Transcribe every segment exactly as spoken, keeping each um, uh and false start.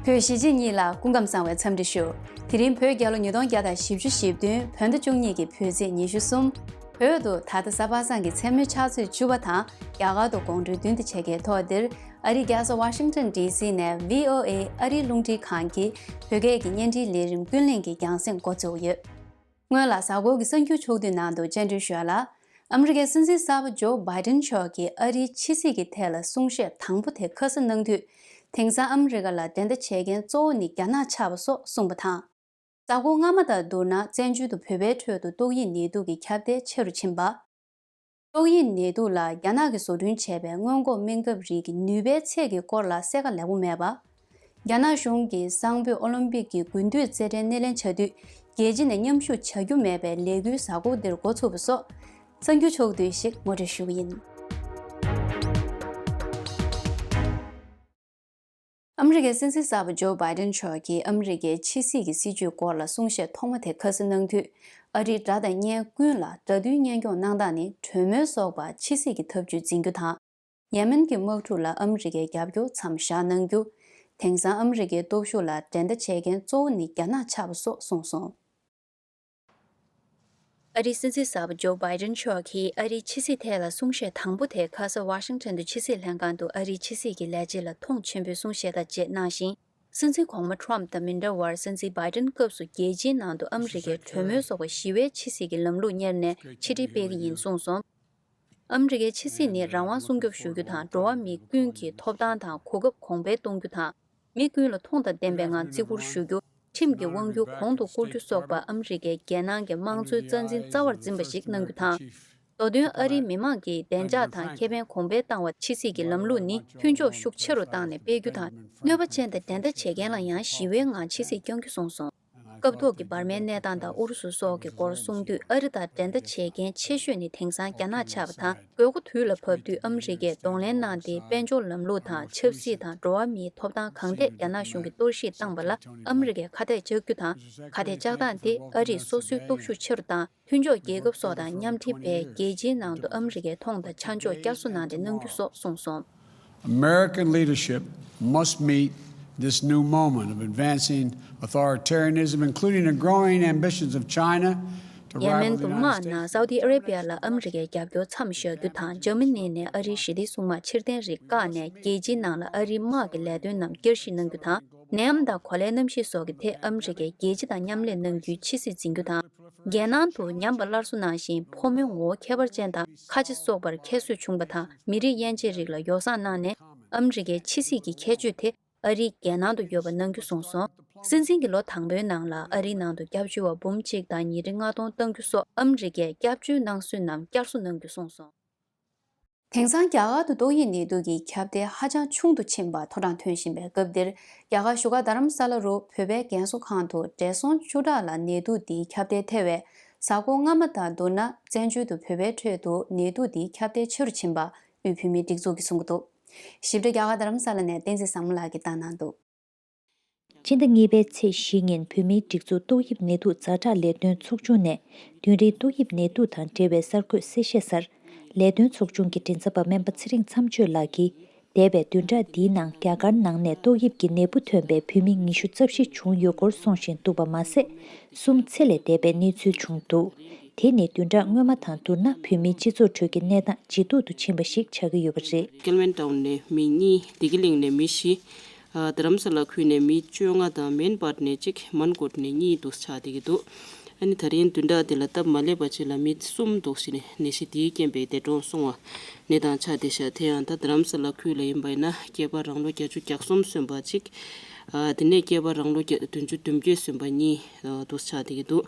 བོད་གཞིས་བྱེས་གཉིས་ལ་སྐུ་ཁམས་བཟང་བའི་འཚམས་འདྲི་ཞུ། དེ་རིང་བོད་རྒྱལ་ལོ་ཉིས་སྟོང་བརྒྱ་དང་བཞི་བཅུ་ཞེ་བདུན། བོད་ཟླ་བཅུ་གཉིས་ཀྱི་བོད་ཚེས་ཉི་ཤུ་གསུམ། བོད་དུ་ད་ལྟ་གཟའ་པ་སངས་ཀྱི་མཚན་མོའི་ཆུ་ཚོད་བཅུ་པ་དང་། རྒྱ་གར་དུ་དགོང་དྲོའི་བདུན་དང་ཕྱེད་ཀའི་ཐོག་འདིར། ཨ་རིའི་རྒྱལ་ས་ཝ་ཤིང་ཊོན་ཌི་སི་ནས་བྷི་ཨོ་ཨེ་ཨ་རིའི་རླུང་འཕྲིན་ཁང་གི་བོད་སྐད་ཀྱི་བརྙན་འཕྲིན་ལས་རིམ་ཀུན་གླེང་གི་རྒྱང་སྲིང་འགོ་བཙུགས་ཡོད། སྔོན་ལ་གཟའ་འཁོར་གྱི་གསར་འགྱུར་ཕྱོགས་བསྡུས་ནང་དུ་བཅར་འདྲི་ཞུ་ཡ་ལ། ཨ་མི་རི་ཀའི་སྲིད་འཛིན་གསར་པ་ཇོ་བྷའི་ཏིན་མཆོག་གིས་ཨ་རིའི་ཕྱི་སྲིད་ཀྱི་ཐད་ལ་གསུང་བཤད་དང་པོ་དེ་ཁ་ས་གནང་དུས། དེང་སང་ཨ་མི་རི་ཀ་ལ་འགྲན་ཟླ་བྱེད་མཁན་གཙོ་བོ་ནི་རྒྱ་ནག་ཆགས་པ་སོགས་གསུངས་པ་དང་། གཟའ་འཁོར་སྔ་མ་དང་བསྡུར་ན། བཙན་བྱོལ་དུ་བོད་པའི་ཁྲོད་དུ་ཏོག་དབྱིབས་ནད་དུག་གི་ཁྱབ་གདལ་ཆེ་རུ་ཕྱིན་པ། ཏོག་དབྱིབས་ནད་དུག་ལ་རྒྱ་ནག་གིས་བཟོ་སྐྲུན་བྱས་པའི་སྔོན་འགོག་སྨན་ཁབ་རིགས་ཀྱི་ནུས་པའི་ཚད་ཀྱི་སྐོར་ལ་གསལ་ཁ་ལེགས་པོ་མེད་པ། རྒྱ་ནག་གཞུང་གིས་གསང་ཕོད་ཨོ་ལིམ་པིག་གི་དགུན་དུས་རྩེད་འགྲན་སྣེ་ལེན་བྱ་དུས། རྒྱལ་སྤྱི་ནས་མཉམ་ཞུགས་བྱ་རྒྱུ་མེད་པའི་ལས་འགུལ་གཟའ་འཁོར་འདིར་འགོ་ཚུགས་པ་སོགས། གསར་འགྱུར་ཕྱོགས་བསྡུས་ཤིག་ངོ་སྤྲོད་ཞུ་གི་ཡིན། ཨ་མི་རི་ཀའི་སྲིད་འཛིན་གསར་པ་ཇོ་བྷའི་ཏིན་མཆོག་གིས་ཨ་མི་རི་ཀའི་ཕྱི་སྲིད་ཀྱི་སྲིད་ཇུས་སྐོར་ལ་གསུང་བཤད་ཐོག་མ་དེ་ཁ་སང་གནང་དུས། ཨ་རིའི་དགྲ་དང་གཉེན་ཀུན་ལ་དགྲ་འདུལ་གཉེན་སྐྱོང་གནང་སྟངས་ནི་གྲོས་མོལ་སོགས་པ་ཕྱི་སྲིད་ཀྱི་ཐབས་ཇུས་འཛིན་རྒྱུ་དང་། ཡེ་མེན་གྱི་དམག་འཁྲུག་ལ་ཨ་མི་རི་ཀའི་རྒྱབ་སྐྱོར་མཚམས་བཞག་གནང་རྒྱུ། དེང་སང་ཨ་མི་རི་ཀའི་སྟོབས་ཤུགས་ལ་འགྲན་ཟླ་བྱེད་མཁན་གཙོ་བོ་ནི་རྒྱ་ནག་ཆགས་པ་སོགས་གསུངས་སོང་། ཨ་རིའི་སྲིད་འཛིན་གསར་པ་ཇོ་བྷའི་ཏིན་མཆོག་གིས་ཨ་རིའི་ཕྱི་སྲིད་ཐད་ལ་གསུང་བཤད་དང་པོ་དེ་ཁ་ས་ཝ་ཤིང་ཊོན་དུ་ཕྱི་སྲིད་ལྷན་ཁང་དུ་ཨ་རིའི་ཕྱི་སྲིད་ཀྱི་ལས་བྱེད་ལ་མཐོང་ཆེན་པོའི་གསུང་བཤད་དང་བཅས་གནང་ཞིང་། སྲིད་འཛིན་གོང་མ་ཊམ་དང་མི་འདྲ་བར། སྲིད་འཛིན་བྷའི་ཏིན་སྐབས་སུ་རྒྱལ་སྤྱིའི་ནང་དུ་ཨ་མི་རི་ཀའི་གྲོས་མོལ་སོགས་པ་ཞི་བའི་ཕྱི་སྲིད་ཀྱི་ལམ་ལུགས་གཉེར་ནས་ཕྱི་འབྲེལ་སྤེལ་གྱི་ཡིན་གསུངས་སོང་། ཨ་མི་རི་ཀའི་ཕྱི་སྲིད་ནི་རང་དབང་སྲུང་སྐྱོབ་ཞུ་རྒྱུ་དང་། འགྲོ་བ་མི་ཀུན་གྱི་ཐོབ་ཐང་དང་གོ་སྐབས་གོང་འཕེལ་གཏོང་རྒྱུ་དང་། མི་ཀུན་ལ་མཐོང་དང་ལྡན་པའི་ངང་བརྩི་བཀུར་ཞུ་རྒྱུ། ཁྲིམས་ཀྱི་དབང་སྒྱུར་གོང་དུ་བཀུར་རྒྱུ་སོགས་པ་ཨ་མི་རི་ཀའི་རྒྱལ་ནང་གི་དམངས་གཙོའི་རྩ་འཛིན་རྩ་བར་འཛིན་པ་ཞིག་གནང་རྒྱུ་དང་། མདོ་དོན་ཨ་རིའི་མི་དམངས་ཀྱི་བདེ་འཇགས་དང་ཁེ་ཕན་གོང་འཕེལ་བཏང་བར་ཕྱི་སྲིད་ཀྱི་ལམ་ལུགས་ནི་མཐུན་ཕྱོགས་ཤུགས་ཆེ་རུ་བཏང་ནས་སྤེལ་རྒྱུ་དང་། གནོད་པ་ཅན་དང་འགྲན་ཟླ་བྱེད་མཁན་ལ་ཡང་ཞི་བའི་ངང་ཕྱི་སྲིད་སྐྱོང་རྒྱུ་གསུངས་སོང་། སྐབས་ཐོག་གི་འབར་མའི་གནས་སྟངས་དང་ཨུ་རུ་སུ་སོགས་ཀྱི་སྐོར་གསུངས་དུས། ཨ་རི་དང་འགྲན་ཟླ་བྱེད་མཁན་ཆེ་ཤོས་ནི་དེང་སང་རྒྱ་ནག་ཆགས་པ་དང་། དགོས་མཁོ་དུས་ལ་བབ་དུས་ཨ་མི་རི་ཀས་གདོང་ལེན་གནང་སྟེ། དཔལ་འབྱོར་ལམ་ལུགས་དང་ཆབ་སྲིད་དང་འགྲོ་བ་མིའི་ཐོབ་ཐང་གང་ཐད་རྒྱ་ནག་གཞུང་གིས་གཏོར་བཤིག་བཏང་བ་ལ་ཨ་མི་རི་ཀས་ཁ་གཏད་གཅོག་རྒྱུ་དང་། ཁ་གཏད་གཅོག་སྟངས་དེ་ཨ་རིས་སོ་སོའི་སྟོབས་ཤུགས་ཆེ་རུ་བཏང་། མཐུན་ཕྱོགས་རྒྱལ་ཁབ་སོགས་དང་མཉམ་འབྲེལ་བས་རྒྱལ་སྤྱིའི་ནང་དུ་ཨ་མི་རི་ཀའི་མཐོང་དང་ཆ་འཇོག་བསྐྱར་གསོ་གནང་སྟེ་གནང་རྒྱུ་སོགས་གསུངས་སོང་། American leadership must meet this new moment of advancing authoritarianism, including the growing ambitions of China to ཡེ་མེན་དུ་དམག་ནང་སའུ་ཏི་ཨ་རེ་བྷི་ཡ་ལ་ཨ་མི་རི་ཀའི་རྒྱབ་སྐྱོར་མཚམས་བཞག་རྒྱུ་དང་། འཇར་མ་ནི་ནས་ཨ་རིའི་ཞི་བདེའི་སྲུང་དམག་ཕྱིར་འཐེན་རིགས་བཀག་ནས། རྒྱལ་སྤྱིའི་ནང་ལ་ཨ་རིའི་དམག་གི་ལས་དོན་རྣམས་བསྐྱར་ཞིབ་གནང་རྒྱུ་དང་། ནད་ཡམས་དང་གོ་ལའི་གནམ་གཤིས་སོགས་ཀྱི་ཐད་ཨ་མི་རི་ཀས་རྒྱལ་སྤྱི་དང་མཉམ་ལས་གནང་རྒྱུའི་ཕྱི་སྲིད་འཛིན་རྒྱུ་དང་། རྒྱལ་ནང་དུ་ཉམས་པ་སླར་གསོ་ནང་བཞིན་ཕོ་མོའི་ངོ་བོ་ཁྱད་པར་ཅན་དང་ཁ་ཆེ་སོགས་པར་ཁྱད་གསོད་བྱུང་བ་དང་། མི་རིགས་དབྱེ་འབྱེད་རིགས་ལ་ཡོ་བསྲང་གནང་ནས། ཨ་མི་རི་ཀའི་ཕྱི་སྲིད་ཀྱི་ཁྱད་ཆོས་དེ་ཨ་རིའི་རྒྱལ་ནང་དུ་ཡོད་པ་གནང་རྒྱུ་གསུངས་སོང་། སྲིད་འཛིན་གྱི་ལོ་དང་པོའི་ནང་ལ་ཨ་རིའི་ནང་དུ་སྐྱབས་བཅོལ་བ་འབུམ་གཅིག་དང་ཉིས་ཁྲི་ལྔ་སྟོང་གཏང་རྒྱུ་སོགས་ཨ་མི་རི་ཀས་སྐྱབས་བཅོལ་གནང་སྲོལ་རྣམས་བསྐྱར་གསོ་གནང་རྒྱུ་གསུངས་སོང་། དེང་སང་རྒྱ་གར་དུ་ཏོག་དབྱིབས་ནད་དུག་གི་ཁྱབ་གདལ་ཧ་ཅང་ཆུང་དུ་ཕྱིན་པ་ཐོ་རངས་ཐོན་བཞིན་པའི་སྐབས་འདིར། རྒྱ་གར་བཞུགས་སྒར་རྡ་རམ་ས་ལ་རུ་བོད་པའི་རྒན་གསོ་ཁང་དུ་བགྲེས་སོང་བཅུ་ཕྲག་ལ་ནད་དུག་འདིའི་ཁྱབ་གདལ་ཐེ་བས། གཟའ་འཁོར་སྔ་མ་དང་བསྡུར་ན། བཙན་བྱོལ་དུ་བོད་པའི་ཁྲོད་དུ་ནད་དུག་འདིའི་ཁྱབ་གདལ་ཆེ་རུ་ཕྱིན་པ་དབུས་བོད་མིའི་སྒྲིག་འཛུགས་ཀྱིས་གསུང་གི་འདུག། ཞིབ་ཕྲ་རྒྱ་གར་རྡ་རམ་ས་ལ་ནས་བསྟན་འཛིན་བཟང་མོ་ལགས་ཀྱིས་བཏང་གནང་འདུག། སྤྱི་ཟླ་གཉིས་པའི་ཚེས་བཞི་ཉིན་བོད་མིའི་སྒྲིག་འཛུགས་ཏོག་དབྱིབས་ནད་དུག་ཛ་དྲག་ལས་དོན་ཚོགས་ཆུང་ནས་བདུན་རིམ་ཏོག་དབྱིབས་ནད་དུག་དང་འབྲེལ་བའི་གསར་འགོད་གསལ་བཤད་གསར། ལས་དོན་ཚོགས་ཆུང་གི་མགྲིན་ཚབ་པ་སྨན་པ་ཚེ་རིང་མཚམས་གཅོད་ལགས་ཀྱིས། འདས་པའི་བདུན་ཕྲག་འདིའི་ནང་རྒྱ་གར་ནང་ནས་ཏོག་དབྱིབས་ཀྱི་ནད་འབུ་ཐོན་པའི་བོད་མི་ཉི་ཤུ་རྩ་བཞི་བྱུང་ཡོད་སྐོར་གསུངས་བཞིན་འདུག་པ་མ་ཟད། གསུམ་ཚེ་ལས་འདས་པའི་གནས་ཚུལ་བྱུང་འདུག། དེ་ནི་བདུན་ཕྲག་སྔོན་མ་དང་བསྡུར་ན་བོད་མིའི་སྤྱི་ཚོགས་ཁྲོད་ཀྱི་གནས་སྟངས་ཇེ་སྡུག་ཏུ་ཕྱིན་པ་ཞིག་ཆགས་ཀྱི་ཡོད་པ་རེད། ཀེལ་ཝན་ཊའུན་ནས་མི་གཉིས། བདེ་སྐྱིད་གླིང་ནས་མི་བཞི། ཨ། རྡ་རམ་ས་ལ་ཁུལ་ནས་མི་བཅོ་ལྔ་དང་མེན་པར་ནས་གཅིག། མན་གོཊ་ནས་གཉིས་འདུག་ཆགས་བསྡད་ཀྱི་འདུག། ཨ་ནི་ད་རིང་བདུན་ཕྲག་འདི་ལ་སྟབས་མ་ལེགས་པ་ཅིག་ལ་མི་གསུམ་འདུག་ཞིག་ནས་ནད་གཞི་འདིའི་རྐྱེན་པས་འདས་གྲོངས་སོང་བ་ནས་དང་ཆགས་བསྡད་ཤག། དེ་ཡང་ད་རྡ་རམ་ས་ལ་ཁུལ་ལ་ཡིན་པ་ཡིན་ན་སྐྱེས་པ་རང་ལོ་བརྒྱད་ཅུ་གྱ་གསུམ་སོན་པ་གཅིག། ཨ། དེ་ནས་སྐྱེས་པ་རང་ལོ་བརྒྱ། བདུན་ཅུ་དོན་བརྒྱད་སོན་པ་གཉིས། ཨ། འདུག་ཆགས་བསྡད་ཀྱི་འདུག།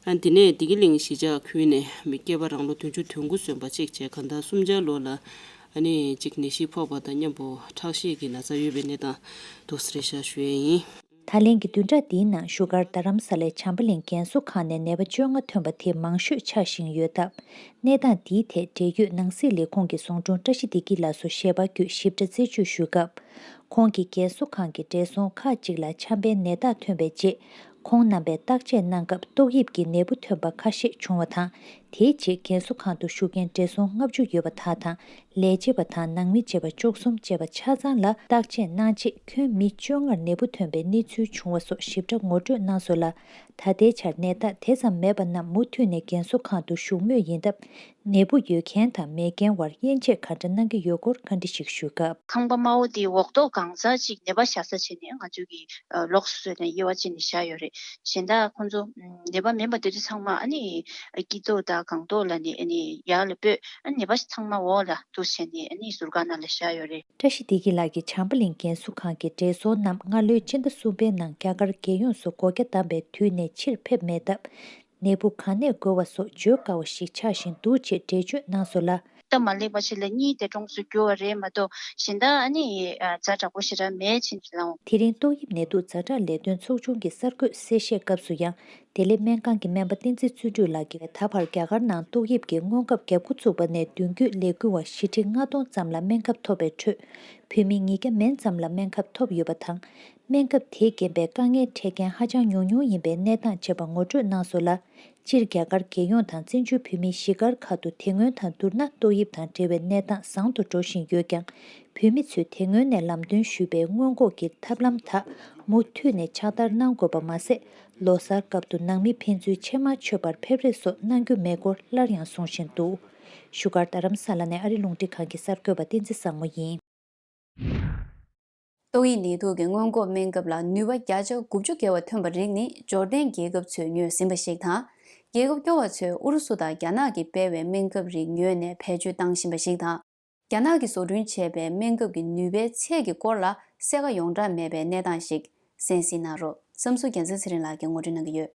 ཨ། དེ་ནས་བདེ་སྐྱིད་གླིང་གཞིས་ཆགས་ཁུལ་ནས་མི་སྐྱེས་པ་རང་ལོ་བདུན་ཅུ་དོན་དགུ་སོན་པ་གཅིག་བྱས། གང་ལྟར་སུམ་ཆ་ལོ་ལ་ཨ་ནི་གཅིག་ནད་གཞི་ཕོག་པ་དང་མཉམ་པོ་ཁྲག་ཤེད་ཀྱི་ན་ཚ་ཡོད་པའི་གནས་སྟངས་འདུག་སེ་རེད་ཤག་ཞུ་ཡས་ཡིན། ད་ལན་གྱི་བདུན་ཕྲག་འདིའི་ནང་བཞུགས་སྒར་རྡ་རམ་ས་ལའི་བྱམས་པ་གླིང་རྒན་གསོ་ཁང་ནས་ནད་པ་བཅོ་ལྔ་ཐོན་པ་དེ་མང་ཤོས་ཆགས་བཞིན་ཡོད་སྟབས། གནས་སྟངས་འདིའི་ཐད་འབྲེལ་ཡོད་ནང་སྲིད་ལས་ཁུངས་ཀྱི་ཟུང་དྲུང་བཀྲ་ཤིས་བདེ་སྐྱིད་ལགས་སུ་ཞལ་པར་བརྒྱུད་ཞིབ་ཕྲ་རྩད་གཅོད་ཞུས་སྐབས། ཁོང་གིས་རྒན་གསོ་ཁང་གི་བགྲེས་སོང་ཁག་ཅིག་ལ་ཆམ་པའི་ནད་རྟགས་ཐོན་པའི་རྗེས། ཁོང་རྣམ་པས་བརྟག་དཔྱད་གནང་སྐབས་ཏོག་དབྱིབས་ཀྱི་ནད་འབུ་ཐོན་པ་ཁ་ཤས་བྱུང་བ་དང་། དེའི་རྗེས་རྒན་གསོ་ཁང་དུ་བཞུགས་མཁན་བགྲེས་སོང་ལྔ་བཅུ་ཡོད་པ་དག་དང་། ལས་བྱེད་པ་དང་ནང་མི་བཅས་པ་བཅུ་གསུམ་བཅས་པ་ཆ་ཚང་ལ་བརྟག་དཔྱད་གནང་རྗེས། ཁྱོན་མི་བཅོ་ལྔར་ནད་འབུ་ཐོན་པའི་གནས་ཚུལ་བྱུང་བ་སོགས་ཞིབ་ཕྲ་ངོ་སྤྲོད་གནང་སོང་ལ། ད་ལྟའི་ཆར་ནད་རྟགས་དེ་ཙམ་མེད་པ་རྣམས་མུ་མཐུད་ནས་རྒན་གསོ་ཁང་དུ་བཞུགས་མུས་ཡིན་སྟབས། ནད་འབུ་ཡོད་མཁན་དང་མེད་མཁན་བར་དབྱེ་འབྱེད་ག་འདྲ་གནང་གི་ཡོད་སྐོར་བཀའ་འདྲི་ཞིག་ཞུས་སྐབས། ཁང་པ་དམའ་བོ་དེའི་འོག་ཐོག་གང་ཟག་ཅིག་ནད་པ་བཞག་ས་བྱས་ནས་ང་ཚོས་ཀྱི་ལོགས་སུ་བཟོས་ནས་དབྱེ་བ་ཕྱེ་ནས་བཞག་ཡོད་རེད། གཞན་དག་ཁོང་ཚོ་ནད་པ་མིན་པ་དེ་ཚོ་ཚང་མ་ཨ་ནི་དཀྱིལ་ཐོག་དང་སྒང་ཐོག་ལ་ནི་ཨ་ནི་ཡར་ལ་སྤོས། ཨ་ནི་ནད་པ་ཚང་མ་འོག་ལ་འདུག་བྱས་ནས་ཨ་ནི་ཟུར་ཁང་ནང་ལ་བཞག་ཡོད་རེད། བཀྲ་ཤིས་བདེ་སྐྱིད་ལགས་ཀྱིས་བྱམས་པ་གླིང་རྒན་གསོ་ཁང་གི་བགྲེས་སོང་རྣམས་སྔ་ལོའི་སྤྱི་ཟླ་གསུམ་པའི་ནང་རྒྱ་གར་རྒྱལ་ཡོངས་སུ་སྒོ་རྒྱ་བསྡམས་པའི་དུས་ནས་ཕྱིར་ཕེབས་མེད་སྟབས། ནད་འབུ་ག་ནས་འགོས་པ་སོགས་བརྗོད་དཀའ་བ་ཞིག་ཆགས་བཞིན་འདུག་ཅེས་འགྲེལ་བརྗོད་གནང་སོང་ལ། སྟབས་མ་ལེགས་པ་ཞིག་ལ་གཉིད་དེ་གྲོངས་སུ་གྱུར་བ་རེད་མ་གཏོགས། གཞན་དག་ཨ་ནི་ཛ་དྲག་པོ་ཞེ་དྲག་མེད་ཅེས་ལབ། དེ་རིང་ཏོག་དབྱིབས་ནད་དུག་ཛ་དྲག་ལས་དོན་ཚོགས་ཆུང་གི་གསར་འགོད་གསལ་བཤད་སྐབས་སུ་ཡང་། བདེ་ལེགས་སྨན་ཁང་གི་སྨན་པ་བསྟན་འཛིན་བརྩོན་འགྲུས་ལགས་ཀྱིས། ད་བར་རྒྱ་གར་ནང་ཏོག་དབྱིབས་ཀྱི་སྔོན་ཁབ་བརྒྱབ་འགོ་བཙུགས་པ་ནས་མདུན་སྐྱོད་ལས་འགུལ་བ་བཞི་ཁྲི་ལྔ་སྟོང་ཙམ་ལ་སྨན་ཁབ་ཐོབ་པའི་ཁྲོད། བོད་མི་ཉིས་བརྒྱ་མན་ཙམ་ལ་སྨན་ཁབ་ཐོབ་ཡོད་པ་དང་། སྨན་ཁབ་དེས་རྐྱེན་པས་དཀའ་ངལ་འཕྲད་མཁན་ཧ་ཅང་ཉུང་ཉུང་ཡིན་པའི་གནས་སྟངས་བཅས་པ་ངོ་སྤྲོད་གནང་སོང་ལ། སྤྱིར་རྒྱ་གར་རྒྱལ་ཡོངས་དང་བཙན་བྱོལ་བོད་མིའི་གཞིས་སྒར་ཁག་ཏུ་དེ་སྔོན་དང་བསྡུར་ན་ཏོག་དབྱིབས་དང་འབྲེལ་བའི་གནས་སྟངས་བཟང་དུ་འགྲོ་བཞིན་ཡོད་ཀྱང་། བོད་མི་ཚོས་དེ་སྔོན་ནས་ལམ་སྟོན་ཞུས་པའི་སྔོན་འགོག་གི་ཐབས་ལམ་དག་མུ་མཐུད་ནས་ཕྱག་བསྟར་གནང་དགོས་པ་མ་ཟད། ལོ་གསར་སྐབས་སུ་ནང་མི་ཕན་ཚུན་ཕྱེ་མ་མཆོད་པར་ཕེབས་རེས་སོགས་གནང་རྒྱུ་མེད་སྐོར་སླར་ཡང་གསུང་བཞིན་འདུག་བཞུགས་སྒར་རྡ་རམ་ས་ལ་ནས་ཨ་རི་རླུང་འཕྲིན་ཁང་གི་གསར་འགོད་པ་བསྟན་འཛིན་བཟང་མོ་ཡིན། ཏོག་དབྱིབས་ནད་དུག་གི་སྔོན་འགོག་སྨན་ཁབ་ལ་ནུས་པ་བརྒྱ་ཆ་དགུ་བཅུ་བརྒལ་བ་ཐོན་པ་རིགས་ནི་འབྱོར་ལྡན་རྒྱལ་ཁབ་ཚོས་ཉོས་ཟིན་པ་ཞིག་དང་། རྒྱལ་ཁབ་སྐྱོ་བ་ཚོས་ཨུ་རུ་སུ་དང་རྒྱ་ནག་གིས་སྤེལ་བའི་སྨན་ཁབ་རིགས་ཉོས་ནས་བེད་སྤྱོད་བཏང་བཞིན་པ་ཞིག་དང་། རྒྱ་ནག་གིས་བཟོ་སྐྲུན་བྱས་པའི་སྨན་ཁབ་ཀྱི་ནུས་པའི་ཚད་ཀྱི་སྐོར་ལ་གསལ་ཁ་ཡོངས་གྲགས་མེད་པའི་གནས་སྟངས་ཤིག་གསན་གཟིགས་གནང་རོགས། བསམ་གཟིགས་རྒྱལ་མཚན་ཚེ་རིང་ལགས་ཀྱིས་ངོ་སྤྲོད་གནང་གི་ཡོད།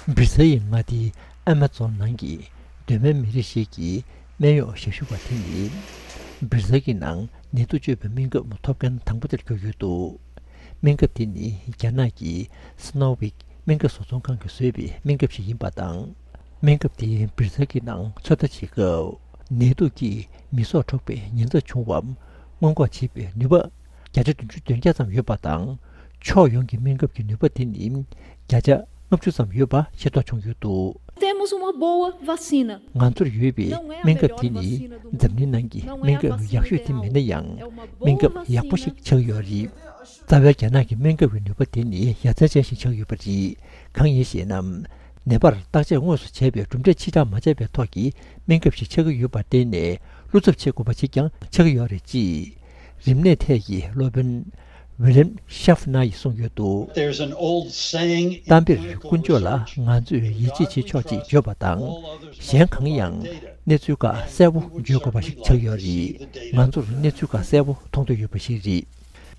སྦིར་སེལ་ཡི་མངའ་སྡེའི་ཨ་མ་ཛོན་ནང་གི་གདོད་མའི་མི་རིགས་ཤིག་གི་སྨན་གཡོག་ཞབས་ཞུ་བ་དེ་ནི། སྦིར་སེལ་གྱི་ནང་ནད་དུག་བཅོས་པའི་སྨན་ཁབ་ཐོབ་མཁན་དང་པོ་དེར་གྱུར་ཡོད་འདུག་སྨན་ཁབ་དེ་ནི་རྒྱ་ནག་གི་སི་ནོ་ཝིག་སྨན་ཁབ་བཟོ་ཚོང་ཁང་གིས་བཟོས་པའི་སྨན་ཁབ་ཞིག་ཡིན་པ་དང་། སྨན་ཁབ་དེ་སྦིར་སེལ་གྱི་ནང་ཚོད་ལྟ་བྱེད་སྐབས། ནད་དུག་གིས་མི་སྲོག་འཕྲོག་པའི་ཉེན་ཚབས་བྱུང་བ་སྔོན་འགོག་བྱེད་པའི་ནུས་པ་བརྒྱ་ཆ་བདུན་ཅུ་དོན་བརྒྱད་ཙམ་ཡོད་པ་དང་། ཕྱོགས་ཡོངས་ཀྱི་སྨན་ཁབ་ཀྱི་ནུས་པ་དེ་ནི་བརྒྱ་ཆ་ལྔ་བཅུ་ཙམ་ཡོད་པ་ཤེས་རྟོགས་བྱུང་ཡོད་འདུག Temos uma boa vacina. ང་ཚོར་ཡོད་པའི་སྨན་ཁབ་དེ་ནི་འཛམ་གླིང་ནང་གི་སྨན་ཁབ་ཡག་ཤོས་དེ་མིན་ན་ཡང་། སྨན་ཁབ་ཡག་པོ་ཞིག་ཆགས་ཡོད་རེད། རྩ་བའི་རྒྱ་ནག་གི་སྨན་ཁབ་ཀྱི་ནུས་པ་དེ་ནི་ཡ་མཚན་ཅན་ཞིག་ཆགས་ཡོད་པ་རེད། གང་ཡིན་ཞེ་ན། ནད་པར་བརྟག་དཔྱད་དངོས་སུ་བྱས་པའི་གྲུབ་འབྲས་ཕྱིར་བསྒྲགས་མ་བྱས་པའི་ཐོག་གི་སྨན་ཁབ་ཞིག་ཆགས་ཀྱི་ཡོད་པར་བརྟེན་ནས། བློ་འཚབ་བྱེད་དགོས་པ་ཞིག་ཀྱང་ཆགས་ཀྱི་ཡོད་རེད། ཅེས་རིམས་ནད་ཐད་ཀྱི་སློབ་དཔོན་ཝི་ལེམ་ཤཱབ་ནཱ་ཡིས་གསུངས་ཡོད་འདུག There's an old saying in གཏམ་དཔེར་དཀོན་མཆོག་ལ་ང་ཚོས་ཡིད་ཆེས་བྱེད་ཆོག་ཅེས་བརྗོད་པ་དང་། གཞན་གང་ཡང་གནས་ཚུལ་ཁག་གསལ་པོ་བརྗོད་དགོས་པ་ཞིག་ཆགས་ཡོད་རེད། ང་ཚོར་གནས་ཚུལ་ཁག་གསལ་པོ་མཐོང་འདོད་ཡོད་པ་ཞིག་རེད།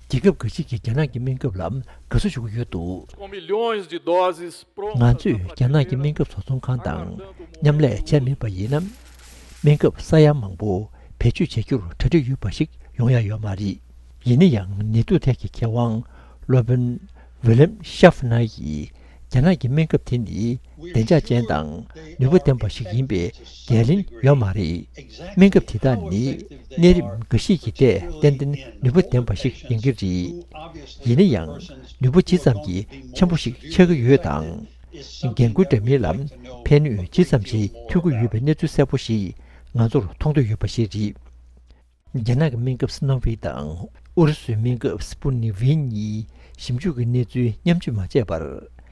རྒྱལ་ཁབ་འགའ་ཞིག་གིས་རྒྱ་ནག་གི་སྨན་ཁབ་ལ་དགའ་བསུ་ཞུ་གི་ཡོད་འདུག Com milhões de doses prontas ང་ཚོས་རྒྱ་ནག་གི་སྨན་ཁབ་བཟོ་ཚོང་ཁང་དང་མཉམ་ལས་བྱས་མེད་པ་ཡིན་ན། སྨན་ཁབ་ས་ཡ་མང་པོ་བེད་སྤྱོད་བྱ་རྒྱུར་གྲ་སྒྲིག་ཡོད་པ་ཞིག་ཡོང་ཡ་ཡོད་མ་རེད། ཡིན་ན་ཡང་ནད་དུག་ཐད་ཀྱི་མཁས་དབང་སློབ་དཔོན་ཝི་ལེམ་ཤཱབ་ནཱ་ཡིས། རྒྱ་ནག་གི་སྨན་ཁབ་དེ་ནི་བདེ་འཇགས་ཅན་དང་ནུས་པ་ལྡན་པ་ཞིག་ཡིན་པའི་འགན་ལེན་ཡོད་མ་རེད། སྨན་ཁབ་དེ་དག་ནི་གནས་རིམ་འགའ་ཤས་ཀྱི་ཐད་ཏན་ཏན་ནུས་པ་ལྡན་པ་ཞིག་ཡིན་གྱི་རེད། ཡིན་ན་ཡང་ནུས་པ་ཇི་ཙམ་གྱིས་ཆེན་པོ་ཞིག་ཆགས་ཀྱི་ཡོད་དང་། འགན་ཁུར་འདྲ་མིན་ལ་ཕན་ནུས་ཇི་ཙམ་ཞིག་ཐོན་གྱི་ཡོད་པའི་གནས་ཚུལ་གསལ་པོ་ཞིག་ང་ཚོར་མཐོང་འདོད་ཡོད་པ་ཞིག་རེད། རྒྱ་ནག་གི་སྨན་ཁབ་སི་ནོ་ཝིག་དང་ཨུ་རུ་སུའི་སྨན་ཁབ་སི་པུ་ནི་ཝི་གཉིས་ཞིབ་འཇུག་གི་གནས་ཚུལ་མཉམ་སྤྱོད་མ་བྱས་པར།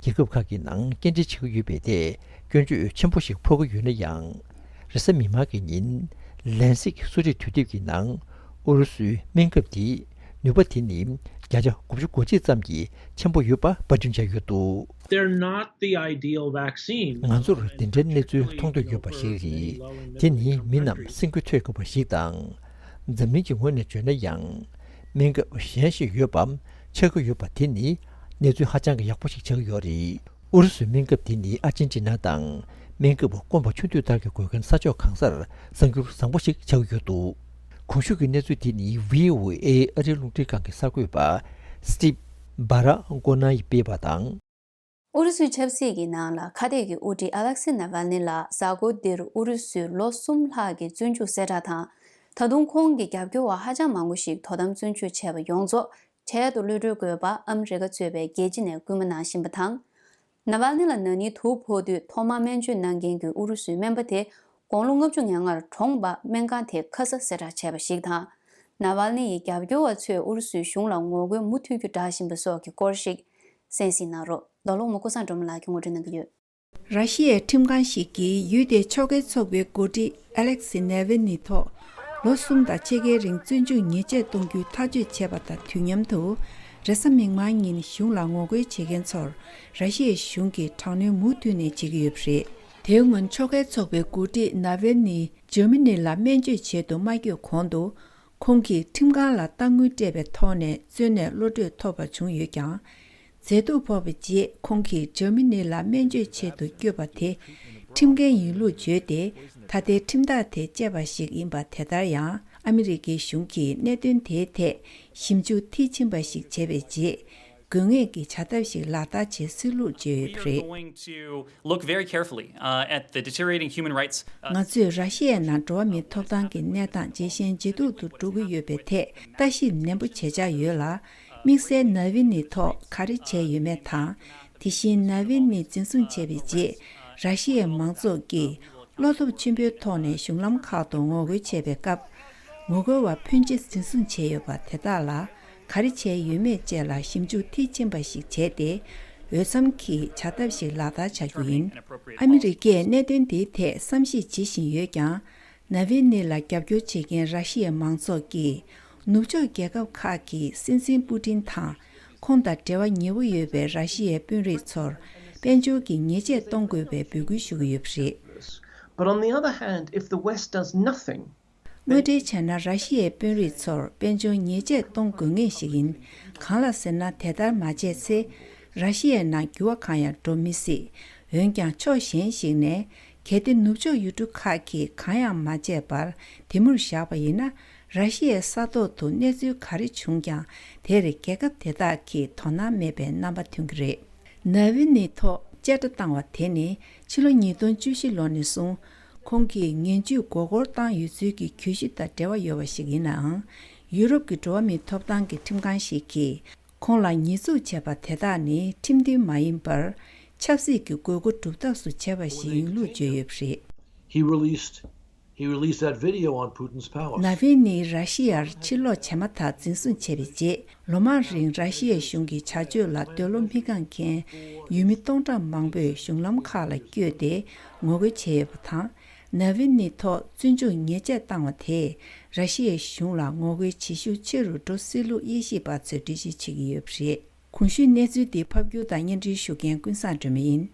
རྒྱལ་ཁབ་ཁག་གི་ནང་སྐྱེལ་འདྲེན་བྱེད་ཀྱི་ཡོད་པའི་ཐད་སྐྱོན་བརྗོད་ཆེན་པོ་ཞིག་ཕོག་གི་ཡོད་ན་ཡང་། རེས་གཟའ་མིག་དམར་གྱི་ཉིན་ལན་སིག་གསོ་རིག་དུས་དེབ་ཀྱི་ནང་ཨུ་རུ་སུའི་སྨན་ཁབ་དེའི་ནུས་པ་དེ་ནི་བརྒྱ་ཆ་དགུ་བཅུ་གོ་གཅིག་ཙམ་གྱིས་ཆེན་པོ་ཡོད་པ་པར་སྐྲུན་བྱས་ཡོད་འདུག They're not the ideal vaccine. ང་ཚོར་དེ་འདྲའི་གནས་ཚུལ་མཐོང་འདོད་ཡོད་པ་ཞིག་རེད། དེ་ནི་མི་རྣམས་སེམས་འགུལ་ཐེབས་དགོས་པ་ཞིག་དང་། འཛམ་གླིང་གི་ངོས་ནས་བརྗོད་ན་ཡང་། སྨན་ཁབ་གཞན་ཞིག་ཡོད་པའམ་ཆགས་ཀྱི་ཡོད་པ་དེ་ནི་གནས་ཚུལ་ཧ་ཅང་གི་ཡག་པོ་ཞིག་ཆགས་ཀྱི་ཡོད་རེད། ཨུ་རུ་སུའི་སྨན་ཁབ་དེ་ནི་ཨར་ཅན་ཊི་ན་དང་སྨན་ཁབ་སྐོམ་པ་ཆུང་དུས་ལྟར་གྱི་དགོས་མཁན་ས་ཕྱོགས་གང་སར་གསར་འགྱུར་བཟང་པོ་ཞིག་ཆགས་ཀྱི་ཡོད་འདུག་གོང་ཞུས་ཀྱི་གནས་ཚུལ་དེ་ནི་ཝི་ཨོ་ཨེ་ཨ་རིའི་རླུང་འཕྲིན་ཁང་གི་གསར་འགོད་པ་སི་ཊིབ་བྷ་ར་གོ་ན་ཡིས་སྤེལ་བ་དང་། ཨུ་རུ་སུའི་ཆབ་སྲིད་ཀྱི་ནང་ལ་ཁ་གཏད་ཀྱི་དབུ་ཁྲིད་ཨ་ལེག་སི་ནཱ་ཝལ་ནི་ལགས་གཟའ་འཁོར་འདིར་ཨུ་རུ་སུའི་ལོ་གསུམ་ལྷག་གི་བཙོན་འཇུག་གསལ་བསྒྲགས་དང་། ད་དུང་ཁོང་གི་རྒྱབ་སྐྱོར་བ་ཧ་ཅང་མང་པོ་ཞིག་དོ་དམ་བཙོན་འཇུག་བྱས་པ་ཡོངས་རྫོགས་ འཕྲལ་དུ་གློད་གྲོལ་དགོས་པ་ཨ་མི་རི་ཀ་གཙོས་པའི་རྒྱལ་སྤྱི་ནས་སྐུལ་མ་གནང་བཞིན་པ་དང་། ནཱ་ཝལ་ནི་ལ་ན་ནིང་དུག་ཕོག་དུས་ཐོག་མར་སྨན་བཅོས་གནང་མཁན་གྱི་ཨུ་རུ་སུའི་སྨན་པ་དེ་དགུང་ལོ་ལྔ་བཅུ་ང་ལྔར་གྲོངས་པ་སྨན་ཁང་དེས་ཁ་ས་གསལ་བསྒྲགས་བྱས་པ་ཞིག་དང་། ནཱ་ཝལ་ནི་ཡི་རྒྱབ་སྐྱོར་བ་ཚོས་ཨུ་རུ་སུའི་གཞུང་ལ་ངོ་རྒོལ་མུ་མཐུད་རྒྱུ་བསྒྲགས་བཞིན་པ་སོགས་ཀྱི་སྐོར་ཞིག་གསན་གཟིགས་གནང་རོགས། རྡོ་སློང་མ་ཀུན་བཟང་སྒྲོལ་མ་ལགས་ཀྱིས་ངོ་སྤྲོད་གནང་གི་ཡོད། ར་ཤི་ཡའི་ཁྲིམས་ཁང་ཞིག་གིས་ཡུལ་དེའི་ཕྱོགས་འགལ་ཚོགས་པའི་འགོ་ཁྲིད་ཨ་ལེག་སི་ནེ་ཝིན་ནི་ཐོག་ལོ་གསུམ་དང་ཕྱེད་ཀའི་རིང་བཙོན་འཇུག་ཉེས་ཆད་གཏོང་རྒྱུའི་ཐག་གཅོད་བྱས་པ་དང་དུས་མཉམ་དུ། རེས་གཟའ་མིག་དམར་ཉིན་གཞུང་ལ་ངོ་རྒོལ་བྱེད་མཁན་ཚོར་ར་ཤི་ཡའི་གཞུང་གིས་དྲག་གནོན་མུ་མཐུད་ནས་བྱེད་ཀྱི་ཡོད་པ་རེད། དེའི་སྔོན་ཕྱོགས་འགལ་ཚོགས་པའི་འགོ་ཁྲིད་ནཱ་ཝིན་ནི་འཇར་མ་ནི་ལ་སྨན་བཅོས་བྱེད་དུ་མ་བསྐྱོད་གོང་དུ། ཁོང་གིས་ཁྲིམས་ཁང་ལ་གཏའ་དངུལ་སྤྲད་པའི་ཐོག་ནས་བཙོན་ནས་གློད་གྲོལ་ཐོབ་པ་བྱུང་ཡོད་ཀྱང་། མཛེས་སྡུག་ཕོག་པའི་རྗེས་ཁོང་གིས་འཇར་མ་ནི་ལ་སྨན་བཅོས་ཆེད་དུ་བསྐྱོད་པ་དེ་ཁྲིམས་འགལ་ཡིན་ལུགས་བརྗོད་དེ། ད་ལྟའི་ཁྲིམས་ཐག་དེ་བཅད་པ་ཞིག་ཡིན་པ། དེ་ལྟར་ཡང་ཨ་མི་རི་ཀའི་གཞུང་གིས་གནད་དོན་དེའི་ཐད་ཞིབ་འཇུག་མཐིལ་ཕྱིན་པ་ཞིག་བྱས་པའི་རྗེས། དགོས་ངེས་ཀྱི་བྱ་ཐབས་ཤིག་ལག་བསྟར་བྱེད་སྲིད་ལུགས་བརྗོད་ཡོད་པ་རེད། We are going to look very carefully, uh, at the deteriorating human rights, uh, ང་ཚོས་ར་ཤི་ཡའི་ནང་འགྲོ་བ་མིའི་ཐོབ་ཐང་གི་གནས་སྟངས་ཇེ་ཞན་ཇེ་སྡུག་ཏུ་འགྲོ་གི་ཡོད་པའི་ཐད་ལྟ་ཞིབ་ནན་པོ་བྱེད་འཆར་ཡོད་ལ། དམིགས་བསལ་ནཱ་ཝི་ནི་ཐོག་ག་རེ་བྱས་ཡོད་མེད་དང་། དེ་བཞིན་ནཱ་ཝི་ནི་འཛིན་བཟུང་བྱས་པའི་རྗེས། ར་ཤི་ཡའི་མང་ཚོགས་ཀྱིས་བློ་སྟོབས་ཆེན་པོའི་ཐོག་ནས་གཞུང་ལམ་ཁག་ཏུ་ངོ་རྒོལ་བྱས་པའི་སྐབས། ངོ་རྒོལ་བ་ཕོན་ཆེ་འཛིན་བཟུང་བྱས་ཡོད་པ་དེ་དག་ལ་ག་རེ་བྱས་ཡོད་མེད་བཅས་ལ་ཞིབ་འཇུག་མཐིལ་ཕྱིན་པ་ཞིག་བྱས་ཏེ། འོས་འཚམ་གྱི་བྱ་ཐབས་ཤིག་ལག་བསྟར་བྱ་རྒྱུ་ཡིན། ཨ་མི་རི་ཀས་གནད་དོན་དེའི་ཐད་བསམ་གཞིག་བྱེད་བཞིན་ཡོད་ཀྱང་། ནཱ་ཝི་ནི་ལ་རྒྱབ་སྐྱོར་བྱེད་མཁན་ར་ཤི་ཡའི་མང་ཚོགས་ཀྱིས། ནུབ་ཕྱོགས་རྒྱལ་ཁབ་ཁག་གིས་སྲིད་འཛིན་པུ་ཏིན་དང་། ཁོང་དང་འབྲེལ་བ་ཉེ་བོ་ཡོད་པའི་ར་ཤི་ཡའི་དཔོན་རིགས་ཚོར་དཔལ་འབྱོར་གྱི་ཉེས་ཆད་གཏོང་དགོས་པའི་འབོད་སྐུལ་ཞུ་གི་ཡོད་པ་རེད། But on the other hand, if the West does nothing, དངོས་འབྲེལ་བྱས་ན་ར་ཤི་ཡའི་དཔོན་རིགས་ཚོར་དཔལ་འབྱོར་ཉེས་ཆད་གཏོང་དགོས་ངེས་ཤིག་ཡིན། གང་ལ་ཟེར་ན། དེ་ལྟར་མ་བྱས་ཚེ། ར་ཤི་ཡའི་ནང་འགྱུར་བ་གང་ཡང་འགྲོ་མི་སྲིད། འོན་ཀྱང་ཕྱོགས་གཞན་ཞིག་ནས། གལ་ཏེ་ནུབ་ཕྱོགས་ཡུལ་གྲུ་ཁག་གིས་གང་ཡང་མ་བྱས་པར་དེ་མུར་བཞག་པ་ཡིན་ན། ར་ཤི་ཡའི་ས་ཐོག་ཏུ་གནས་ཚུལ་ག་རེ་བྱུང་ཀྱང་། དེར་རྒྱལ་ཁབ་དེ་དག་གིས་དོ་སྣང་མེད་པའི་རྣམ་པ་ཐོན་གྱི་རེད། ནཱ་ཝི་ནི་ཐོག་བཅད་ཁྲ་བཏང་བ་དེ་ནི་ཕྱི་ལོ་ཉིས་སྟོང་བཅུ་བཞི་ལོ་ནས་བཟུང་ཁོང་གིས་ངན་ཇུས་མགོ་སྐོར་བཏང་ཡོད་ཚུལ་གྱི་གྱོད་གཞི་དང་འབྲེལ་བ་ཡོད་པ་ཞིག་ཡིན་ནའང་། ཡུ་རོབ་ཀྱི་འགྲོ་བ་མིའི་ཐོབ་ཐང་གི་ཁྲིམས་ཁང་ཞིག་གིས་ཁོང་ལ་ཉེས་འཛུགས་བྱས་པ་དེ་དག་ནི་ཁྲིམས་མཐུན་མ་ཡིན་པར། ཆབ་སྲིད་ཀྱི་དགོས་མཁོ་སྒྲུབ་ཐབས་སུ་བྱས་པ་ཞིག་ཡིན་ལུགས་བརྗོད་ཡོད་པ་རེད། He released, he released that video on Putin's palace. ནཱ་ཝི་ནི་ར་ཤི་ཡར་ཕྱིར་ལོག་བྱས་མ་ཐག་འཛིན་བཟུང་བྱས་པའི་རྗེས། ལོ་མང་རིང་ར་ཤི་ཡའི་གཞུང་གི་བྱ་སྤྱོད་ལ་འདོད་བློ་མི་དགའ་མཁན་ཡུལ་མི་སྟོང་ཕྲག་མང་པོས་གཞུང་ལམ་ཁག་ལ་བསྐྱོད་དེ་ངོ་རྒོལ་བྱས་ཡོད་པ་དང་། ནཱ་ཝི་ནི་ཐོག་བཙོན་འཇུག་ཉེས་ཆད་བཏང་བ་དེས་ར་ཤི་ཡའི་གཞུང་ལ་ངོ་རྒོལ་བྱེད་ཤུགས་ཆེ་རུ་འགྲོ་སྲིད་ལུགས་དབྱེ་ཞིབ་པ་ཚོས་འགྲེལ་བརྗོད་བྱེད་ཀྱི་ཡོད་པ་རེད། གོང་ཞུས་གནས་ཚུལ་འདི་ཕབ་སྒྱུར་དང་སྙན་སྒྲོན་ཞུ་མཁན་ཀུན་བཟང་སྒྲོལ་མ་ཡིན།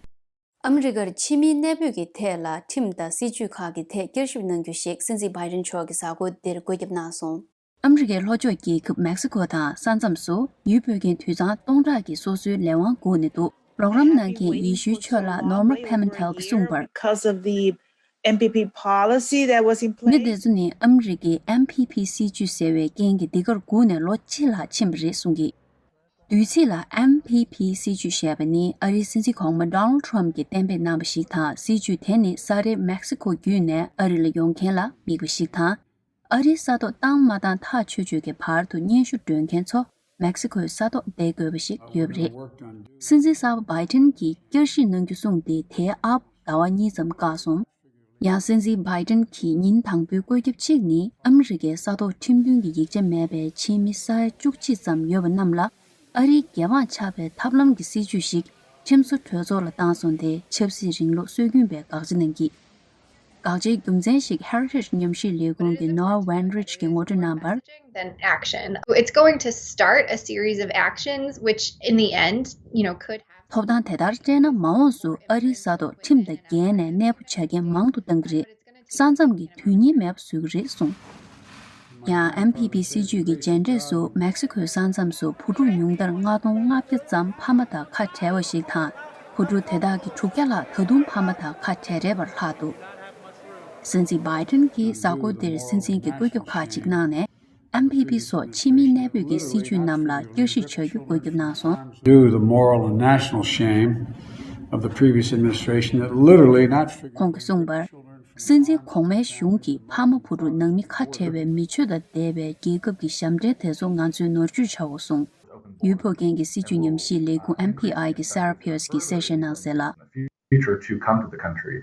ཨ་མི་རི་ཀར་ཕྱི་མིའི་གནས་སྤོས་ཀྱི་ཐད་ལ་ཁྲིམས་དང་སྲིད་ཇུས་ཁག་གི་ཐད་བསྐྱར་ཞིབ་གནང་རྒྱུ་ཞིག་སྲིད་འཛིན་བྷའི་ཏིན་མཆོག་གིས་གཟའ་འཁོར་འདིར་བཀོད་ཁྱབ་གནང་སོང་། ཨ་མི་རི་ཀའི་ལྷོ་ཕྱོགས་རྒྱལ་ཁབ་མེག་སི་ཀོ་དང་ས་མཚམས་སུ་ཡུལ་སྤོས་མཁན་དུད་ཚང་སྟོང་ཕྲག་གིས་སོ་སོའི་ལས་དབང་སྒུག་ནས་འདུག་རོགས་རམ་གནང་མཁན་ཡེ་ཤུའི་ཆོས་ལགས་Norma Pimentel་གིས་གསུངས་པར། Because of the M P P policy that was in place. མི་དེ་ཚོ་ནི་ཨ་མི་རི་ཀའི་M P P་སྲིད་ཇུས་ཟེར་བའི་རྐྱེན་གྱིས་འདི་གར་སྒུག་ནས་ལོ་གཅིག་ལྷག་ཕྱིན་པ་རེད་གསུངས་ཀྱིས། དུས་ཚིགས་ལ་M P P་སྲིད་ཇུས་ཞེས་པ་ནི་ཨ་རིའི་སྲིད་འཛིན་གོང་མ་Donald Trump་གྱིས་གཏན་འབེབས་གནང་བ་ཞིག་དང་། སྲིད་ཇུས་དེ་ནི་ས་རཱའི་མེག་སི་ཀོ་བརྒྱུད་ནས་ཨ་རི་ལ་ཡོང་མཁན་ལ་དམིགས་པ་ཞིག་དང་། ཨ་རིའི་ས་ཐོག་བཏང་མ་བཏང་ཐག་ཆོད་ཆོད་ཀྱི་བར་དུ་སྙན་ཞུ་སྒྲོན་མཁན་ཚོ་མེག་སི་ཀོའི་ས་ཐོག་བསྡད་དགོས་པ་ཞིག་ཡོད་པ་རེད། སྲིད་འཛིན་གསར་པ་བྷའི་ཏིན་གྱིས་བསྐྱར་ཞིབ་གནང་རྒྱུ་གསུངས་ཏེ། དེའི་ཨ་ཟླ་བ་གཉིས་ཙམ་བཀག་སོང་། ཡང་སྲིད་འཛིན་བྷའི་ཏིན་གྱིས་ཉིན་དང་པོའི་བཀོད་ཁྱབ་གཅིག་ནི་ཨ་མི་རི་ཀའི་ས་ཐོག་ཁྲིམས་མཐུན་གྱི་ཡིག་ཆ་མེད་པའི་ཕྱིའི་མི་ས་ཡ་བཅུ་གཅིག་ཙམ་ཡོད་པ་རྣམས་ལ་ཨ་རིའི་རྒྱལ་འབངས་ཆགས་པའི་ཐབས་ལམ་གྱི་སྲིད་ཇུས་ཤིག་ཁྲིམས་བཟོ་གྲོས་ཚོགས་ལ་བཏང་སོང་སྟེ། ཆབ་སྲིད་རིང་ལུགས་སྲོལ་རྒྱུན་པའི་དགག་བྱ་གནང་གིས། དགག་བྱའི་རྒྱུ་མཚན་ཞིག་Heritage་ཉམས་ཞིབ་ལས་ཁུངས་ཀྱི་Noah Weinreich་གྱིས་ངོ་སྤྲོད་གནང་བར། Then action. It's going to start a series of actions which in the end, you know, could have ཐོབ་ཐང་དེ་ལྟར་སྤྲད་ན་མ་འོངས་སུ་ཨ་རིའི་ས་ཐོག་ཁྲིམས་དང་འགལ་ནས་གནས་སྤོ་བྱ་མཁན་མང་དུ་གཏང་གི་རེད། ས་མཚམས་ཀྱི་དོན་སྙིང་མེད་པ་བཟོ་གི་རེད་གསུངས། ཡང་M P P་སྲིད་ཇུས་ཀྱི་རྗེས་འབྲས་སུ་མེག་སི་ཀོའི་ས་མཚམས་སུ་བུ་ཕྲུག་ཉུང་མཐར་ལྔ་སྟོང་ལྔ་བརྒྱ་ཙམ་ཕ་མ་དང་ཁ་བྲལ་བ་ཞིག་དང་། བུ་ཕྲུག་དེ་དག་གི་དྲུག་བརྒྱ་ལྷག་ད་དུང་ཕ་མ་དང་ཁ་བྲལ་བྲལ་བར་ལྷག་འདུག་སྲིད་འཛིན་བྷའི་ཏིན་གྱིས་གཟའ་འཁོར་འདིར་སྲིད་འཛིན་གྱི་བཀོད་ཁྱབ་ཁག་ཅིག་གནང་ནས། M P P་སོགས་ཕྱི་མིའི་གནས་སྤོས་ཀྱི་སྲིད་ཇུས་རྣམས་ལ་བསྐྱར་ཞིབ་བྱ་རྒྱུ་བཀོད་ཁྱབ་གནང་སོང་། Due to the moral and national shame of the previous administration that literally not figured ཁོང་གིས་གསུངས་པར། སྲིད་འཛིན་གོང་མའི་གཞུང་གིས་ཕ་མ་བུ་ཕྲུག་ནང་མི་ཁ་བྲལ་བའི་མི་ཆོས་དང་འདས་པའི་རྒྱལ་ཁབ་ཀྱི་ཞབས་འདྲེན་དེ་ཚོ་ང་ཚོའི་ནོར་བཅོས་བྱའོ་གསུངས། ཡུལ་ཕོགས་རྒྱན་གྱི་སྲིད་བྱུས་ཉམས་ཞིབ་ལས་ཁུངས་M P I གི་Sarah Pierce གྱིས་གསལ་བཤད་གནང་གསལ་ལ། Future to come to the country.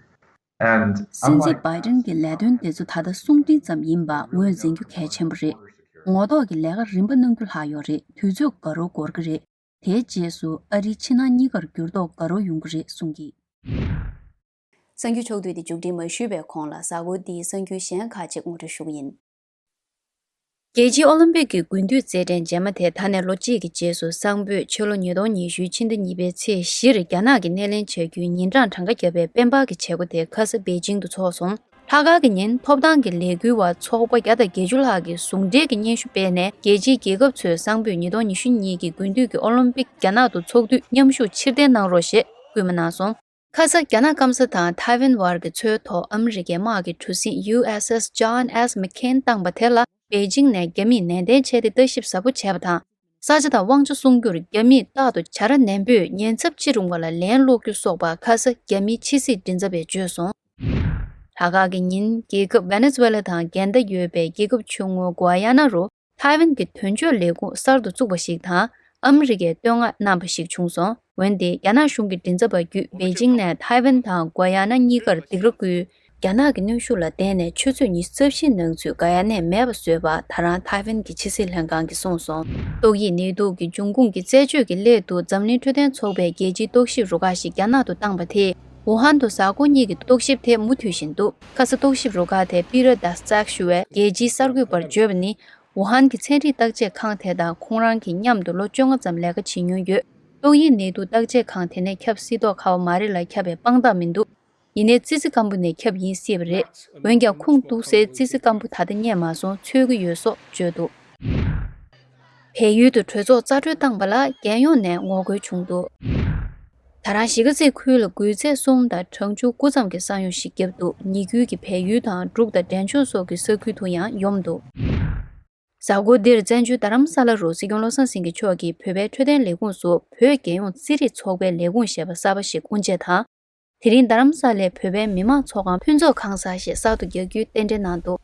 And སྲིད་འཛིན་unlike Biden གྱི་ལས་དོན་དེ་ཚོ་ད་ལྟ་གསུང་འཕྲིན་ཙམ་ཡིན་པ་ངོས་འཛིན་རྒྱུ་གལ་ཆེན་པོ་རེད། ངོ་ཐོག་གི་ལས་ཀ་རིམ་པ་གནང་རྒྱུ་ལྷག་ཡོད་རེད། དུས་ཚོད་དགའ་རོགས་འགོར་གི་རེད། དེའི་རྗེས་སུ་ཨ་རིའི་ཕྱི་ནང་གཉིས་ཀར་འགྱུར་ལྡོག་དགའ་རོགས་ཡོང་གི་རེད་གསུང་གི། གསར་འགྱུར་ཕྱོགས་བསྡུས་དེ་མཇུག་སྒྲིལ་མ་ཞུས་པའི་གོང་ལ་གཟའ་འཁོར་འདིའི་གསར་འགྱུར་གཞན་ཁག་ཅིག་ངོ་སྤྲོད་ཞུ་གི་ཡིན། རྒྱལ་སྤྱིའི་ཨོ་ལིམ་པིག་གི་དགུན་དུས་རྩེད་འགྲན་རྗེས་མ་དེ་ད་ནས་ལོ་གཅིག་གི་རྗེས་སུ་སང་ཕོད་ཕྱི་ལོ་ཉིས་སྟོང་ཉི་ཤུའི་ཕྱི་ཟླ་གཉིས་པའི་ཚེས་བཞིར་རྒྱ་ནག་གིས་སྣེ་ལེན་བྱ་རྒྱུའི་ཉིན་གྲངས་གྲངས་ཀ་བརྒྱབ་པའི་སྤེན་པ་གི་བྱེད་སྒོ་དེ་ཁ་ས་པེ་ཅིང་དུ་འཚོགས་སོང་། ལྷག་དཀར་གྱི་ཉིན་ཐོབ་ཐང་གི་ལས་འགུལ་བ་ཚོགས་པ་བརྒྱ་དང་བརྒྱད་ཅུ་ལྷག་གིས་ཟུང་འབྲེལ་གྱི་སྙན་ཞུ་སྤེལ་ནས་རྒྱལ་སྤྱིའི་རྒྱལ་ཁབ་ཚོས་སང་ཕོད་ཉིས་སྟོང་ཉི་ཤུ་གཉིས་ཀྱི་དགུན་དུས་ཀྱི་ཨོ་ལིམ་པིག་རྒྱ་ནག་ཏུ་འཚོགས་དུས་མཉམ་ཞུགས་ཕྱིར་འཐེན་གནང་རོགས་ཞེས་སྐུལ་མ་གནང་སོང་། ཁ་ས་རྒྱ་ནག་སྐམ་ས་དང་ཐའེ་ཝན་བར་གྱི་མཚོའི་ཐོག་ཨ་མི་རི་ཀའི་དམག་གི་གྲུ་གཟིངས་ཡུ་ཨེས་ཨེས་ཇོན་ཨེས་མེག་ཁེན་བཏང་པ་དེ་ལ་པེ་ཅིང་ནས་རྒྱ་མིས་ནན་ཏན་བྱས་ཏེ་ལྟ་ཞིབ་ཟབ་པོ་བྱས་པ་དང་། ས་ཆ་དང་དབང་ཆ་སྲུང་རྒྱུར་རྒྱ་མིས་རྟག་ཏུ་བྱ་ར་ནན་པོས་ཉེན་ཚབས་ཆེ་རུང་བ་ལ་ལན་སློག་རྒྱུ་སོགས་པ་ཁ་ས་རྒྱ་མིའི་ཕྱི་སྲིད་མགྲིན་ཚབ་པས་བརྗོད་སོང་། ལྷག་དཀར་གྱི་ཉིན་རྒྱལ་ཁབ་ཝེ་ནེ་ཛུ་ཝེ་ལ་དང་འགལ་ཟླ་ཡོད་པའི་རྒྱལ་ཁབ་ཆུང་ངུ་གུ་ཡ་ན་རུ་ཐའེ་ཝན་གྱི་དོན་གཅོད་ལས་ཁུངས་གསར་དུ་བཙུགས་པ་ཞིག་དང་ཨ་མི་རི་ཀས་བསྟོད་བསྔགས་གནང་བ་ཞིག་བྱུང་སོང་། འོན་ཏེ་རྒྱ་ནག་གཞུང་གི་མགྲིན་ཚབ་པ་བརྒྱུད་པེ་ཅིང་ནས་ཐའེ་ཝན་དང་གུ་ཡ་ན་གཉིས་ཀར་སྡིགས་ར་བསྐུལ། རྒྱ་ནག་གི་གནོན་ཤུགས་ལ་བརྟེན་ནས་ཆུ་ཚོད་ཉི་ཤུ་རྩ་བཞིའི་ནང་ཚུད་གུ་ཡ་ནས་མེད་པ་བཟོས་པ་ད་རང་ཐའེ་ཝན་གྱི་ཕྱི་སྲིད་ལྷན་ཁང་གིས་གསུངས་སོང་། ཏོག་དབྱིབས་ནད་དུག་གི་འབྱུང་ཁུངས་ཀྱི་རྩད་གཅོད་ཀྱི་སླད་དུ་འཛམ་གླིང་འཕྲོད་བསྟེན་ཚོགས་པའི་རྒྱལ་སྤྱིའི་རྟོག་ཞིབ་རུ་ཁག་ཞིག་རྒྱ་ནག་ཏུ་བཏང་པ་དེས་ཝུ་ཧན་དུ་གཟའ་འཁོར་གཉིས་ཀྱི་རྟོག་ཞིབ་དེ་མུ་མཐུད་བཞིན་འདུག་ཁ་ས་རྟོག་ཞིབ་རུ་ཁག་དེ་པི་ར་དཱས་ཙག་ཞུ་བས་རྒྱལ་སྤྱིའི་གསར་འགོད་པར་བརྗོད་པ་ནི། ཝུ་ཧན་གྱི་ཚན་རིག་བརྟག་དཔྱད་ཁང་དེ་དང་ཁོང་རང་གིས་མཉམ་དུ་ལོ་བཅོ་ལྔ་ཙམ་ལས་ཀ་བྱེད་མྱོང་ཡོད། ཏོག་དབྱིབས་ནད་དུག་བརྟག་དཔྱད་ཁང་དེ་ནས་ཁྱབ་སྲིད་མདོག་ཁ་བ་མ་རེད་ལ་ཁྱབ་པའི་དཔང་རྟགས་མི་འདུག་ཡིན་ནའི་ཙི་ཙི་སྐམ་པོ་ནས་ཁྱབ་ཡིན་སྲིད་པ་རེད། འོན་ཀྱང་ཁུངས་གཏུགས་སའི་ཙི་ཙི་སྐམ་པོ་ད་ལྟ་རྙེད་མ་སོང་། འཚོལ་གྱི་ཡོད་སོགས་བརྗོད་འདུག་བལ་ཡུལ་དུ་གྲོས་ཚོགས་རྩ་གྲོལ་བཏང་པ་ལ་རྒྱལ་ཡོངས་ནས་ངོ་རྒོལ་བྱུང་འདུག་ད་རང་གཞིས་ཀ་རྩེ་ཁུལ་ལ་འགུལ་ཚད་གསུམ་དང་གྲངས་ཆུང་དགུ་ཙམ་གྱི་ས་ཡོམ་ཞིག་བརྒྱབ་འདུག་ཉིན་རྒྱུན་གྱི་བལ་ཡུལ་དང་འབྲུག་དང་འབྲས་ལྗོངས་སོགས་ཀྱི་ས་ཁུལ་དུ་ཡང་ཡོམ་འདུག་གཟའ་འཁོར་འདིར་བཙན་བྱོལ་རྡ་རམ་ས་ལ་རུ་སྲིད་སྐྱོང་བློ་བཟང་སེང་གེ་མཆོག་གིས་བོད་པའི་འཕྲོད་བསྟེན་ལས་ཁུངས་སུ་བོད་རྒྱལ་ཡོངས་རྩིས་རིག་ཚོགས་པའི་ལས་ཁུངས་ཞེས་པ་གསར་པ་ཞིག་དབུ་འབྱེད་དང་། དེ་རིང་རྡ་རམ་ས་ལའི་བོད་པའི་མི་མང་ཚོགས་ཁང་ཕུན་ཚོགས་ཁང་གསར་ཞེས་གསར་དུ་རྒྱག་རྒྱུའི་རྟེན་འབྲེལ་གནང་འདུག་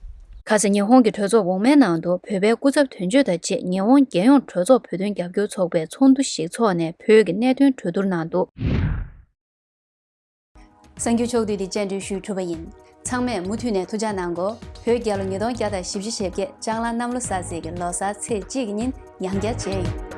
ཁ་སང་ཉི་ཧོང་གི་གྲོས་ཚོགས་འོག་མའི་ནང་དུ་བོད་པའི་སྐུ་ཚབ་དོན་གཅོད་དང་བཅས་ཉི་ཧོང་རྒྱལ་ཡོངས་གྲོས་ཚོགས་བོད་དོན་རྒྱབ་སྐྱོར་ཚོགས་པའི་ཚོགས་འདུ་ཞིག་འཚོགས་ནས་བོད་ཀྱི་གནད་དོན་གྲོས་བསྡུར་གནང་འདུག་གསར་འགྱུར་ཕྱོགས་བསྡུས་འདི་བཅར་འདྲི་ཞུས་གྲུབ་པ་ཡིན། ཚང་མས་མུ་མཐུད་ནས་ཐུགས་ཅག་གནང་གོ། བོད་རྒྱལ་ལོ་ཉིས་སྟོང་བརྒྱ་དང་བཞི་བཅུ་ཞེ་བརྒྱད་ལྕགས་གླང་གནམ་ལོ་གསར་ཚེས་ཀྱི་ལོ་གསར་ཚེས་གཅིག་གི་ཉིན་ཡང་བསྐྱར་མཇལ་ཡོང་